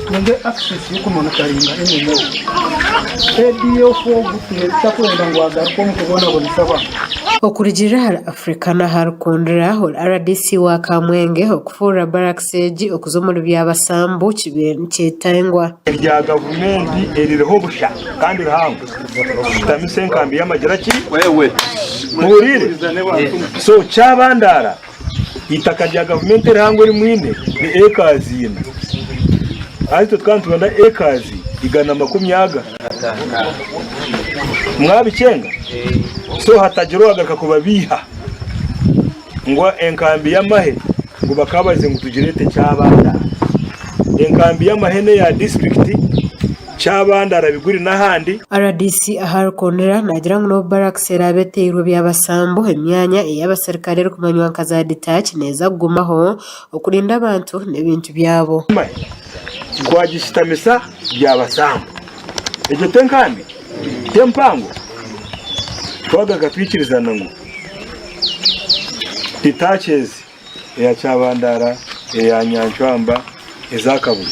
Tutunge access y'okumonitaringa MMO. ADF ogu twine tutakwenda ngu agaruke omu kubonabonesa abantu. Okurugiirira ahari Africana aha Rukundura, ori rdc wa Kamwenge, okufuurira barracks egi okuza omuri Byabasambu kibaire nikyetengwa. Erya gavumenti eririho busha kandi rihango kushutamisa enkambi y'amagira ki? Muhuriire? So kyabandaara eitaka rya gavumenti erihango eri mwine ni acres ina. Haza itwe tukaba nitwenda acres 120 aga. Mwabikyenga? So hatagira owagaruka kubabiiha ngu enkambi y'amahe ngu bakabaze ngu tugireete Kyabanda. Enkambi y'amahe n'eya disiturikiti, Kyabanda, Biguri n'ahandi. Rdc aha Rukundura naagira ngu n'obu barracks eraabe eteirwe Byabasambu, emyanya ei abaserukare erikumanywa nka za detach neeza kugumaho okurinda abantu n'ebintu byabo. Twagishutamisa Byabasambu. Egyo t'enkambi? T'empango? Twagaruka twikirizana ngu detaches eya Kyabandara, eya Nyanchwamba, eza Kabuye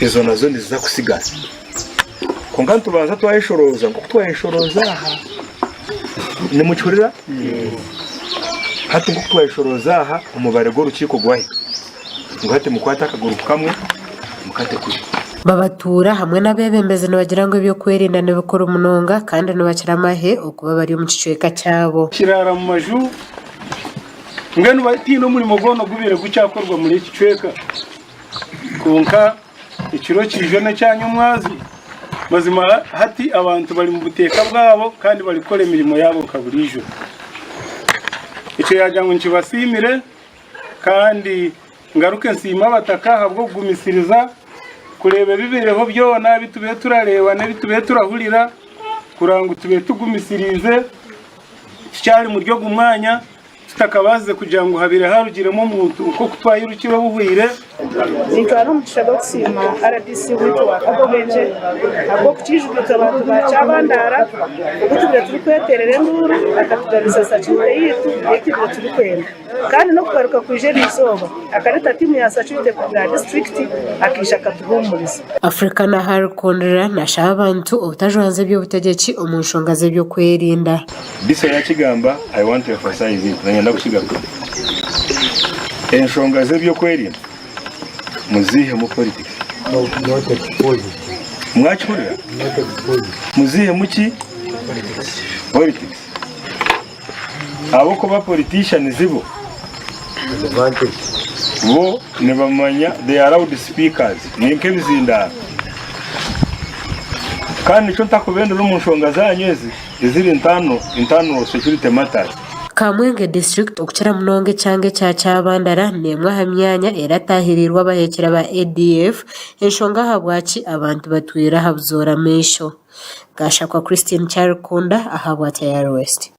ezo nazo niziza kutsigara. Kwonka nitubanza twayeshorooza nk'oku twayeshorooza aha. Nimukihurira? Hati nk'oku twayeshorooza aha, omubare gw'orukiiko gwahika. Ngu hati mukwate akaguru kamwe mukate kuri. Babatuura hamwe n'abeebembezi nibagira ngu eby'okwerinda ni bikuru munonga kandi nibakira amahe okuba bari omu kicweka kyabo. Kiraara mu maju Mbwenu tihaine omurimo gwona ogubaire gukyakorwa omuri eki kicweka. Kwonka ekiro kiija n'ekya nyomwazi, mazima hati abantu bari mu buteeka bwabo kandi barikukora emirimo yaabo nka buriijo. Ekyo yaagira ngu nkibasiimire kandi ngaruke nsiime abataka ahabw'okugumisiriza kureeba ebibaireho byona ebi tubaire turareeba n'ebi tubaire turahurira kureba ngu tubaire tugumisiriize. Tukyari muri ogu mwanya tutakabaasize kugira ngu habaire harugiremu omuntu nk'oku twayirukire obuhweire. Nintwara omugisha gw'okusiima rdc waitu wa Kabwegyegye ahabw'okukiijuka itwe abantu ba Kyabandara obu tubaire turikweterera enduuru akatugabiza security yaitu ei tubaire turikwenda. Kandi n'okugaruka kwija eri izooba akareeta tiimu ya security kuruga aha disiturikiti akaija akatuhuumuriza. Africana ahu arikukundira nashaba abantu obutajwanza eby'obutegyeki omu nshonga z'ebyokwerinda. Bisa yakigamba I want to emphasize it nanyenda kukigarukamu. Enshonga z'ebyokwerinda muzihemu politics. Mwakihurira? Muzihemu ki? Politics. Ahabw'okuba politicians bo bo nibamanya they are loud speakers ni nk'ebizindaaro. Kandi nikyo ntakubendera omu nshonga zanyu ezi eziri internal internal security matters. Kamwenge District okukira munonga ekyanga ekya Kyabandara n'emwe aha myanya erataahiriirwe abaheekyera ba ADF enshonga ahabwaki abantu batwire aha buzoora maisho. Gashakwa Christine Kyarikunda ahabwa Tayari West.